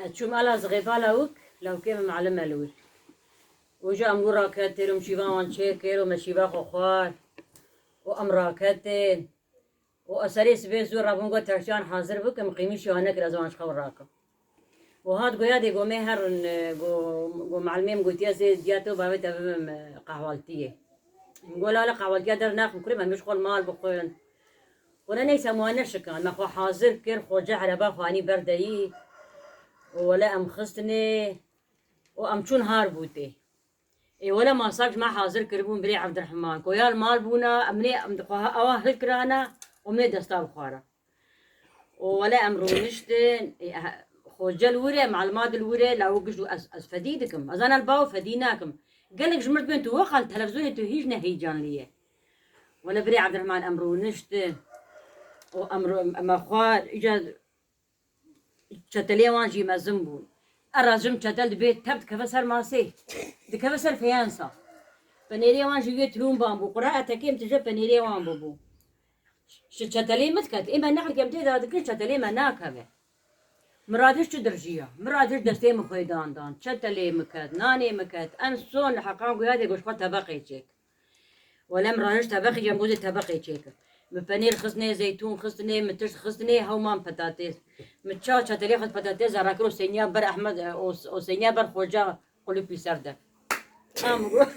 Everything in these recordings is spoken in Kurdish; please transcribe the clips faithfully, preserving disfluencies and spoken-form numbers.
Ez çûm Elazığê, ba lawik, lawikê min melim e li wir. Û ji em wir raketên û min şîva wan çêkir û me şîva xwe xwar. Û em raketên. Û ez serê sibê zû rabûm, got, teştiyan hazir bikim, qîmîşî wan nekir, ez wan ji xew rakim. Û hat goya dê, got, mê herin, e, got, got, melimê min gotiye, ez ê diya te û bavê te bibim, e, qehwaltiyê. Min got, lale qehwaltiya dernaxim kurê, em ji xwe li mal bixwin. Got, ne neyse, em wan neşikan. Me xwe hazir kir, xoce ereba xwe anî ber deyî. Û wele em xistinê û em çûn Harbûtê. Ê wele masak ji me hazir kiribûn birê Evdirhiman. Ko ya li mal bûna, em nê, em xwe ewa hilkirana û em nê desta bixwara. Û wele em rûniştin, ê, eh, xoce li wir e, malima di li wir e, lawik giş û ez, ez fedî dikim. Ez ana li baw fedî nakim. Gelek ji mir dibên tu wexa li televîzyonê tu hîç ne heyecanlî ye. Wele birê Evdirhiman em rûniştin. Û em rû-, em, em xwar, îca çetelê wan jî mezin bûn. Erazim çetel dibê tev dikeve ser masê. Dikeve ser feyansa. Penêrê wan jî wê tilûmban bû. Qura etekê min tije penêrê wan bûbû. Ji çetelê min diket. Ê me nexirkem tê de dikin çetelê me nakeve. Miradiş çi dirjiya? Miradiş destê min xwêdan dan. Çetelê min ket, nanê min ket. En son li heqan goya dê goşxwa tebeqê çêk. Wele em raniş tebeqê, em gozê tebeqê çêkir. Min penêr xistnê, zeytûn xistnê, min tişt xistnê, hewman petatês. Min ça çetelê xist petatês zerra kir û senya ber Ehmed, e, û, û senya ber xoca qulupî ser de. Am got.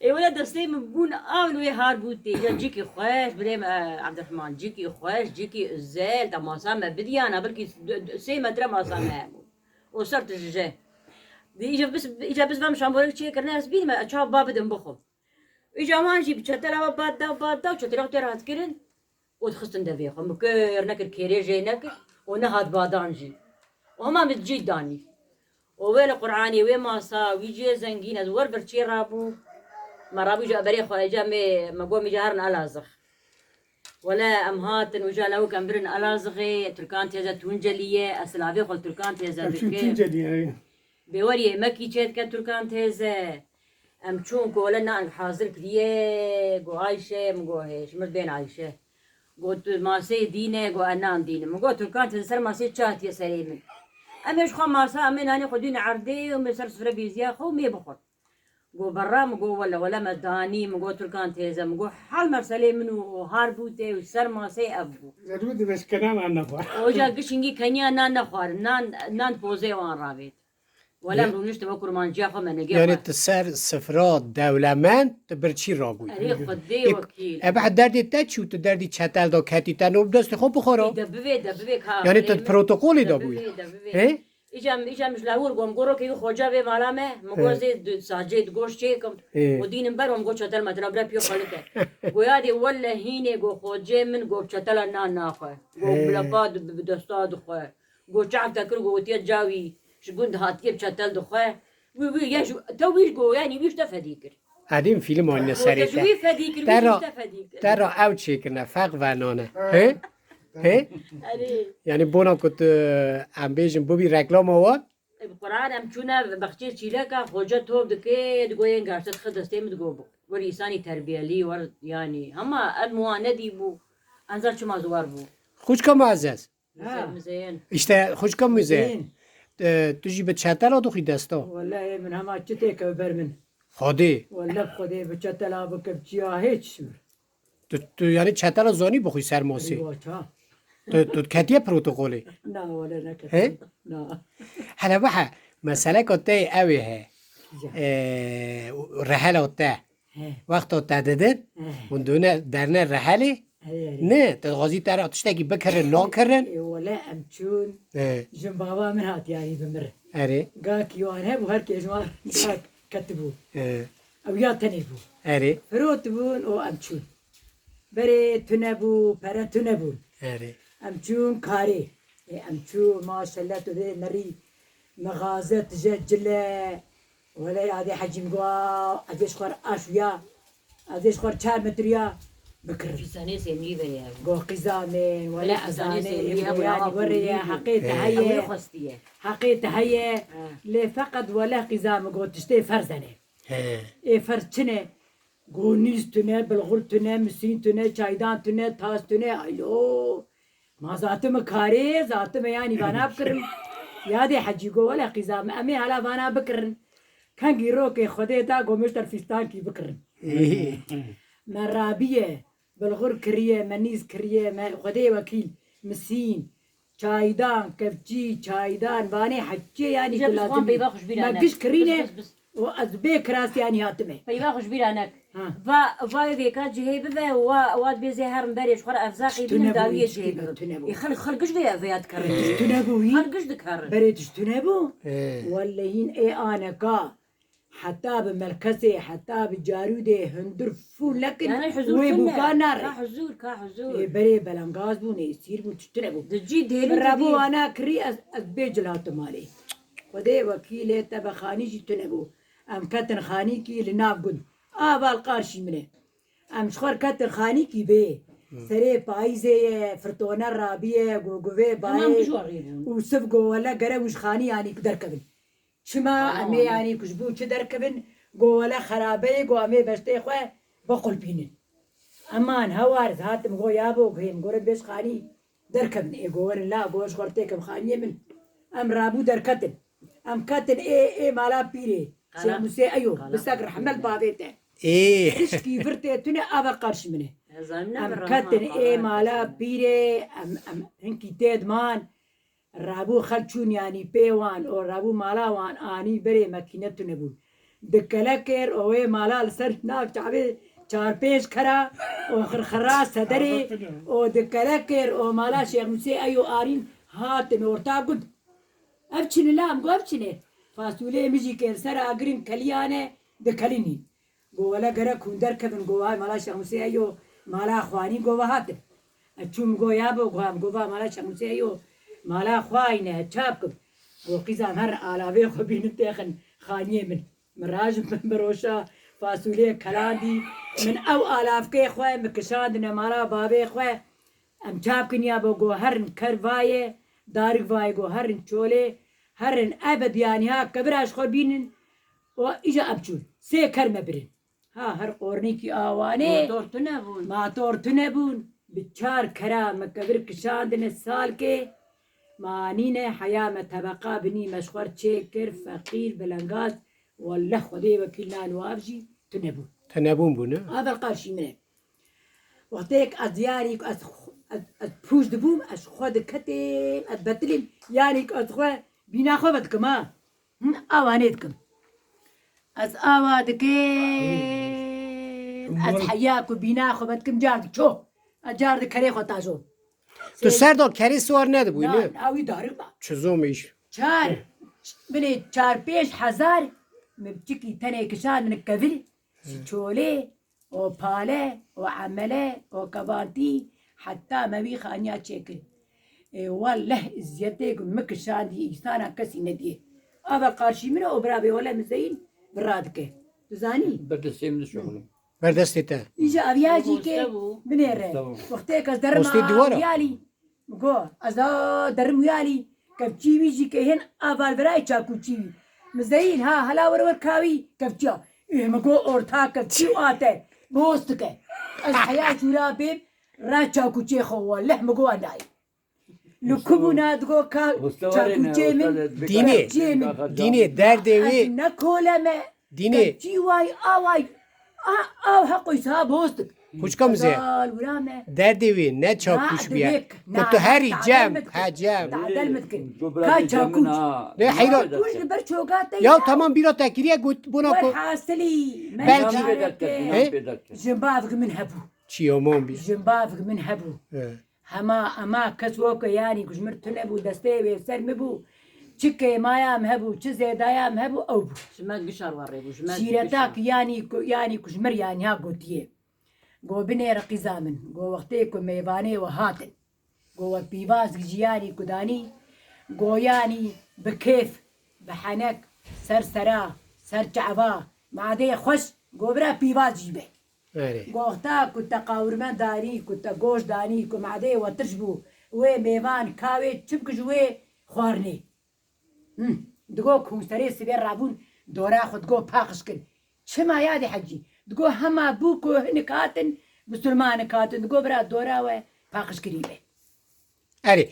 Ê wele destê min bûn aw li wê Harbûtê. Ya cîkî xweş, birê me, e, Evdirhiman, cîkî xweş, cîkî uzel, ta masa me bidiyana, belkî d-, d-, sê metre masa me hebû. O ser tu ji je. Di îca bis, îca bis vem şamborek çê kirine, ez bînime, çav ba bidim bixwim. Îca wan jî bi çetela we bat da, bat da, çetela xwe tê rahat kirin. Û dixistin devê xwe. Min kir nekir, kêrê jê nekir. Û nehat badan jî. Û hema min cî danî. Û wê li Qur'anê, wê masa, wî cihê zengîn, ez wer birçî rabû. Me rabû ji berê xwe, îca me, me got, îca herin Elazığ. Wele em hatin, û ca lewik em birin Elazığê, Tirkan têze Tunceliye, ez silavê xwe li Tirkan têze dikim. Tunceliye, ey. Bêwerî yemekî çêdike Tirkan têze. Em çûn ku wele nan hazir kiriye, got Ayşe, min got hê, ji mir bên Ayşe. Got tu masê dîne, got e nan dîne. Min got Tirkan têze ser masê çi hatiye serê min. Em ê ji xwe masa, em ê nanê xwe dîne erdê û mê ser sifre bêziya xwe û mê bixwin. Got berra, min got wele, wele me danî, min got Tirkan têze, min got hal meselê min û Harbûtê û ser masê ev bû. Zerû dibe ji kena nan nexwar. Oca gişingî keniya nan nexwarin, nan, nan pozê wan ravêt. Wele em rûniştin wek kurmanciya xwe me negê xwar. Yani tu ser sifra dewlemend, tu birçî rabûyî. Erê Xwedê wekîl. E, beh, derdê te çi û tu derdî çetel da ketî te, no bi destê xwe bixwara. Ê, de bivê, de bivê ka. Yani tu protokolê da bûyî. De bivê, de bivê. He? Îca, îca min ji lawir got, min got rokê wî xoca vê mala me, min got zê di sacê di goş çêkim. Ê. Û dînim ber, min got çetel metel bira piyo xwe like. Goya dê wele hînê got xocê min got çetela nan naxwe. Got milepa di, bi desta dixwe. Got çav te kir, got gotiye cawî ji gund hatiye bi çetel dixwe. Wî, wî, ya ji, te wî got, yanî wî ji te fedî kir. Edîm fîlm anîne serê te. Wî fedî kir, wî te fedî kir. Te ra ew çêkirine, feq venane. He? He? Erê. Yani bona ku tu, em bêjin bibî reklama wan? Bi Quran em çûne baxçê çîleka, xoce top dike, digo yên gaşte dixe destê min digo bi. Wer îsanî terbiyelî, wer yani. Hema ev muane dî bû. Enza çima ziwar bû. Xwişka Muezzez. Mizên, mizên. İşte xwişka Mizên. Mizên. E, tu jî bi çetela dixwî desta. Wele min hema çi têke ber min. Xwedê. Wele Xwedê bi çetela bikim çiya hiç. Tu, tu yani çetela zanî bixwî ser masê. Eywa, ça. Tu, tu ketiye protokolê. Na, wele neketiye. He? Na. Hele bihe, meseleka te ew ê he. Ya. E, rehela te. He. Wexta te didin, he, hûn dûne derne rehelê? Erê, erê. Ne, te dixwazî te re tiştekî bikirin, nakirin? Ê, wele em çûn. He. Jin bava min hat yarî bi mir. Erê. Gakî wan hebû, her kê ji wan gak ketibû. He. Ew ya tenê bû. Erê. Firotibûn û em çûn. Berê tune bû, pere tune bûn. Erê. Em çûn karê. Ê, em çûn, maşallah, tu dê nerî mexaze, tije cile. Wele adê hecî min got, ez ê ji xwe re aş ya, ez ê ji xwe re çar metre ya bikirim. Fîsanê sêmrî veye. Got qîza min, wele ez zanê, ê, yanî were ye, heqê te heye. Heqê te heye. Lê feqet wele qîza min got tiştê ferz hene. He. Ê ferz çi ne? Got nîz tune, bilxul tune, misîn tune, çaydan tune, tas tune, aylo. Ma zatime karê, zatime yanî vana bikirin. Yadê hecî go wele qîza me, em ê hala vana bikirin. Kengî rokê Xwedê da go mişter fîstankî bikirin. Me rabiye, bilxur kiriye, me nîz kiriye, me Xwedê wekîl, misîn, çaydan, kevçî, çaydan, vanê heçê yanî ku lazim. Peyva xwe ji bîra nek. Me giş kirîne. Û ez bê kiras yanî hatime. Peyva xwe ji bîra nek. Ha. Va, va vêka cihê bibe, wa, wa dibê zê herin berê ji xwe re erzaqê bînin, dawiyê cihê bibin. Ê, xelk, xelk giş vê, vêya dikerin. Tişt tune bû wî. Xelk giş dikerin. Berê tişt tune bû. Ê. Wellehîn ê aneka. Heta bi melkesê, heta bi carûdê hundir fûn nekin, wê bûka nare. Ka huzûr, ka huzûr. Ê, berê belengaz bûn, ê sîr bûn, tişt tune bû. Di cî dêrî. Min rabû wana kirî, ez, ez bê cil hatim malê. Xwedê wekîlê te be xanî jî tune bû. Em ketin xanîkî li nav gund. Aval qarşî min e. Em ji xwe ketin xanîkî bê. Serê payîzê ye, firtone rabiye, goguvê bayê û siv go wele gere û ji xanî yanî ku derkevin. Çima em ê yanî ku ji bo çi derkevin, go wele xerabeyê, go em ê beştê xwe biqulpînin. Eman hewar ez hatim go yabo, guhê min gore bê ji xanî derkevin. Ê go werin la, go ji xwe re têkim xaniyê min. Em rabû derketin. Em ketin ê, ê mala pîrê. Şêx Musê Eyo, bi sek rehmet bavê te. Ê. Tişkî vir tê tune ava qarşî min e. Em ketin ê mala pîrê, em, em hinkî tê diman. Rabû xelk çûn yanî pê wan û rabû mala wan anî berê mekîne tune bûn. Di kelekêr û wê mala li ser nav çavê çar pênc kera û xirxira sederê û di kelekêr û mala Şêx Musê Eyo arîn hatin orta gund. Ev çi ne la, em got ev çi ne? Fasulê min jî kê li ser agirin keliyane dikelînî. Go wele gerek hûn derkevin, go vay mala Şêx Musê Eyo mala xwanî go ve hatin. Ez çûm go yabo, go em go va mala Şêx Musê Eyo mala xwayî ne, çap kim. Go qîzan her alavê xwe bînin têxin xaniyê min. Min raj min biroşa fasulê kelandî. Min ew alavkê xwe min kişandine mala bavê xwe. Em çap kin yabo go herin ker vaye, darik vaye go herin çolê, herin ebed yanî ha kevira ji xwe bînin. Û îja em çûn. Sê ker me birin. Ha, her qornîkî awanê. Motor tune bûn. Motor tune bûn. Bi çar kera me kevir kişandine salkê. Me anîne heya me tebeqa binî me ji xwe re çêkir, feqîr, belengaz. Welleh Xwedê wekîl nan û av jî tune bûn. Tenebûn bûn, ne? Avel qarşî min e. Wextêk ez yanî ku ez, ez, ez pûç dibûm, ez ji xwe diketêm, ez betilîm, yanî ku ez xwe bîna xwe vedikim ha. Him, awa nê dikim. Ez awa dikim, ez heya ku bîna xwe vedikim car diço. Ez car di kerê xwe tajo. Tu ser de kerê siwar nedibûyî, ne? Na, na, wî darik ba. Çi zomîş. Çar, binê çar pênc hezar, min biçikî tenê kişandin kevir, ji çolê, û pale, û emele, û kebantî, heta me wî xaniya çêkir. Ê, welleh, îziyetê ku min kişandî, îsana kesî nediyê. Ava qarşî min e û birabê wele min zeyîn bi radike. Tu zanî? Berdestê min dişuxulin. Berdestê te. Îja aviya jî ke binêre. Wextê ke ez derim Postê dîwara. Aviyalî. Go, ez a derim wî alî, kevçî wî jî ke hên aval virayê çakûçî wî. Min zeyîn ha, hela were wer kawî kevçiya. Ê, min go orta kevçî û ate. Boz dike. Ez heya jûra bêm, ra çakûçê xwe welleh min go nayê. Li ku bûna digo ka çakûçê min, kevçiyê min. Dînê, dînê, derdê wê. Ez ne kole me. Dînê. Kevçî way, a way. A, a, heqoysa bostik. Kûçka mizê. Dal wira me. Derdê wê ne çakûç bûye. Ku tu herî cem, ha cem. Tadel min dikin. Ka çakûç. Ne heyran. Çakûç li ber çoga te. Ya tamam bîra te kiriye got bona ku. Hasilî. Belkî. He? Jimbavik min hebû. Çi yaman bî. Jimbavik min hebû. He. Hema, hema kes weke yanî ku ji mir tune bû, destê wê ser min bû. Çi kêmaya min hebû, çi zêdaya min hebû, ew bû. Ji me gişa warê bû, ji me gişa. Şîreta ki yanî ku, yanî ku ji mir yanî ha gotiye. Go binêre qîza min, go wextê ku mêvanê we hatin. Go we pîvazk jî yanî ku danî, go yanî bi kêf, bi henek, ser sera, ser çava, madeyê xweş, go bira pîvaz jî be. Erê. Goxta ku te qawirmen danî, ku te goş danî, ku madeyê we tirş bû, wê mêvan ka wê çi bike ji wê xwarinê. Him, digo ku hûn serê sibê rabûn dora xwe digo paqij kin. Çima yadê hecî? Digo hema bû ku hinik hatin, misilmanik hatin, digo bira dora we paqij kirî be. Erê.